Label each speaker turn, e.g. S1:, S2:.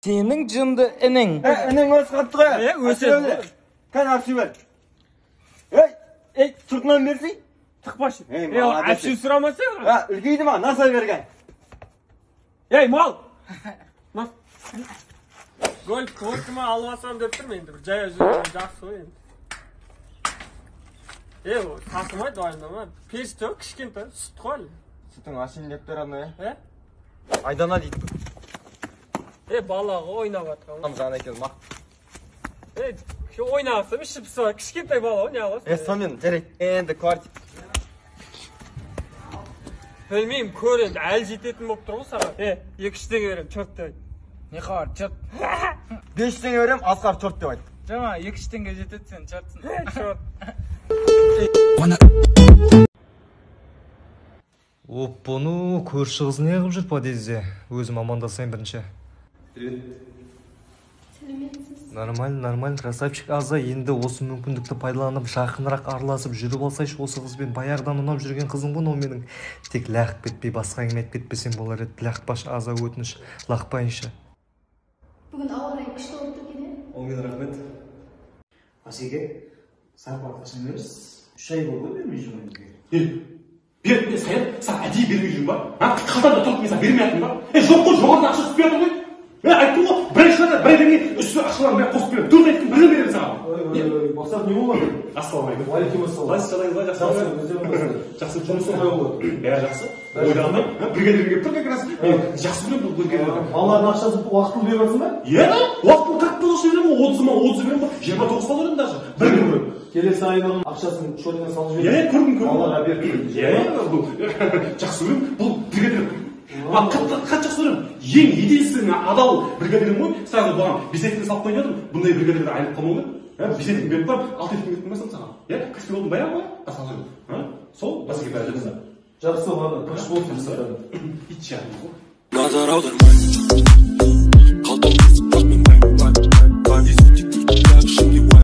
S1: Сенің жынды інің.
S2: Інің өсіп қалыпты ғой.
S3: Өседі.
S2: Кәне, әпші бер. Ей, ей, сыртынан берсей.
S3: Тықпашы.
S2: Ей,
S3: Ей,
S2: молодец.
S3: Әпші сұрамаса.
S2: Үлкейді ма, насай берген.
S3: Ей, мал. Гольф квотыма алып алсам деп тұрмын енді, бір жаяу жүрген жақсы ғой енді. Е, ол сатылмайды, уайымдама. Періште ғой, кішкентай, сүт қой әлі.
S2: Сүтің ашайын деп тұр ана,
S3: Е?
S2: Айдана дейді.
S3: Е, бала ғой, ойнап жатқан.
S2: Жан екен, мақ.
S3: Е, ойнап жатсам, іші пысып, кішкентай бала ғой, не аласың?
S2: Е, сонымен, жарайды. Енді квартира.
S3: Білмеймін, көр енді, әлі жететін болып тұр ғой саған. Е, 2-3 теңге беремін, черт деп айт.
S1: Не хабар, черт.
S2: 5 теңге беремін, Асқар черт деп айт.
S1: Жама, 2-3 теңге жетеді, сен чертсің.
S3: Черт.
S4: Оппону, көрші қыз не қылып жүр подъезде? Өзім амандасайын бірінші.
S5: Сәлеметсіз.
S4: Нормально, нормально, красавчик Аза. Енді осы мүмкіндікті пайдаланып, жақынырақ араласып жүріп алсайшы осы қызбен. Баяғыдан ұнап жүрген қызым ғой мынау менің. Тек лағып кетпей, басқа әңгіме айтып кетпесем болар еді. Лақпашы Аза, өтініш, лақпайыншы.
S5: Бүгін ауа райы күшті болып тұр екен, е?
S4: Оңмен рахмет.
S6: Асеке, зарплата қашан бересіз? 3 ай болды ғой бермей жүргеніңізге.
S7: Беріп мен Саят, саған әдейі бермей жүрмін ба? Қалтамда тұрып мен саған бермей жатырмын ба? Жоқ қой, жоғарыдан ақша түспей жатыр ғой. Мен айттым ғой, бір ай шығады, бір айдан кейін үстіне ақшаларын мен қосып беремін. 4 ай айттым, бірден беремін саған.
S6: Ой, ой, ой, Мақсат, не болды?
S7: Ассалаумағалейкум.
S6: Уағалейкум ассалам.
S7: Қалайсыз, жағдайыңыз қалай? Жақсы
S6: Жақсы,
S7: ма?
S6: өздерің
S7: Жақсы,
S6: жұмысың қалай болады?
S7: Бәрі жақсы. Ойланбай, бригадир келіп тұр как раз. Мен жақсы көремін бұл бригадирді.
S6: Балалардың ақшасын уақытылы беріп жатсың ба?
S7: Иә, уақытылы как болса беремін ғой, 30 мың, 30 беремін ғой, 29 салып беремін даже. Бір күн бұрын.
S6: Келесі айының ақшасын шотыңа салып
S7: Иә,
S6: жібер.
S7: көрдім, көрдім.
S6: Балаларға беріп тұр.
S7: Иә, бұл жақсы көремін, бұл бригадир. Қатты жақсы көремін. Ең единственный адал бригадирім ғой. Сразу бұған 5 айттың салып қойып жатырмын. Бұндай бригадирді айырып қалмау керек. 5 айттың беріп қоямын, 6 айттың беріп қоймасам саған. Иә, каспий болдым баяғы ғой. Басқа сөз. Сол, басқа бәрі жақсы.
S6: Жақсы, ладно, тыныш болсын.
S7: Ит жарым ғой.
S8: Назар аудармай.